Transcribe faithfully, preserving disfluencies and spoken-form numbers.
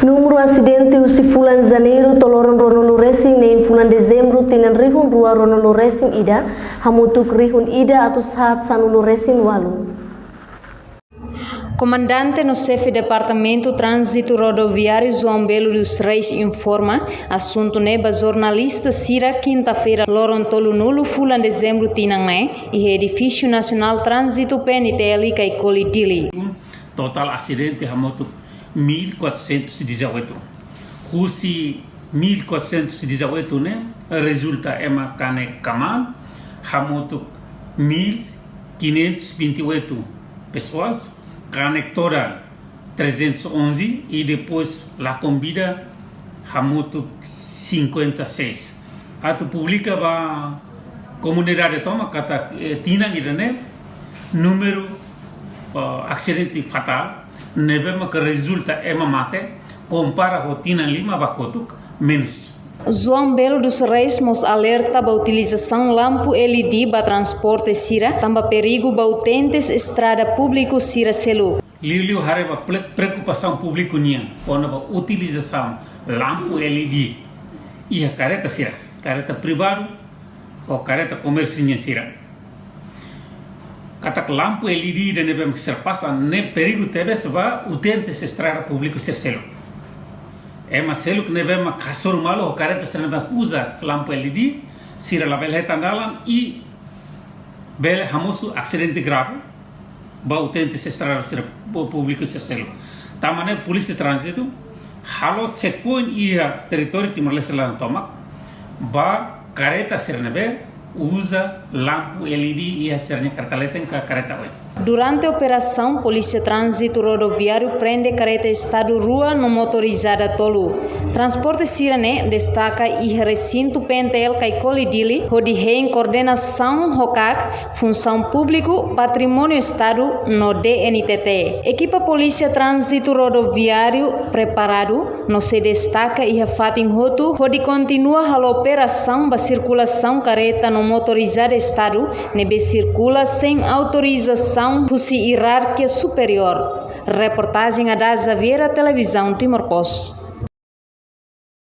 Númeru asidente husi fulan Janeiru to'o loron ruanulu resin neen fulan Dezembru tinan rihun rua ruanulu resin ida, hamutuk rihun ida atus haat sanulu resin ualu. Komandante no Xefe Departamentu Tránzitu Rodoviáriu João Belo dos Reis informa asuntu ne'e ba jornalista sira kinta-feira loron tolunulu fulan Dezembru tinan ne'e, iha Edifísiu Nasionál Tránzitu P N T L Caicoli Dili. Totál asidente hamutuk mil quatrocentos e dezoito. Husi mil quatrocentos e dezoito ne'e rezulta ema kanek kamaan hamutuk mil quinhentos e vinte e oito pessoas, kanek todan trezentos e onze e depois la com vida hamutuk cinquenta e seis. Atu publika ba komunidade tomak katak, eh, tinan ida-ne'e númeru, eh, asidente fatál ne'ebé maka rezulta ema mate kompara ho tinan lima ba kotuk menus. João Belo dos Reis mós alerta ba utilizasaun lampu L E D ba transporte sira, tanba perigu ba utentes estrada públiku sira seluk. Liuliu haree ba pre-, preokupasaun públiku nian kona-ba utilizasaun lampu L E D iha kareta sira, kareta privadu ho kareta komérsiu nian sira. Katak lampu L E D ida-ne'ebé mak sira pasa ne'e perigu tebes ba utentes estrada públiku sira seluk. Ema seluk ne'ebé mak hasoru malu ho kareta sira ne'ebé uza lampu L E D, sira labele hetan dalan i bele hamosu asidente grave ba utentes estrada sira pú-, públiku sira seluk. Tanba ne'e Polísia Tránzitu halo checkpoint iha territóriu Timor-Leste laran tomak ba kareta sira ne'ebé uza lampu L E D iha sira-nia kareta leten ka kareta oin. Durante operasaun, Polísia Tránzitu Rodoviáriu prende kareta Estadu rua no motorizada tolu. Transporte sira-ne'e destaka iha resintu P N T L Caicoli Dili, hodi hein koordenasaun ho kak, funsaun públiku, patrimóniu Estadu no D N T T. Ekipa Polísia Tránzitu Rodoviáriu preparadu no sei destaka iha fatin hotu hodi kontinua halo operasaun ba sirkulasaun kareta no motorizada Estadu ne'ebé sirkula sein autorizasaun husi ierarkia superiór. Reportajen Ada Xaviera, Televizaun Timor Post.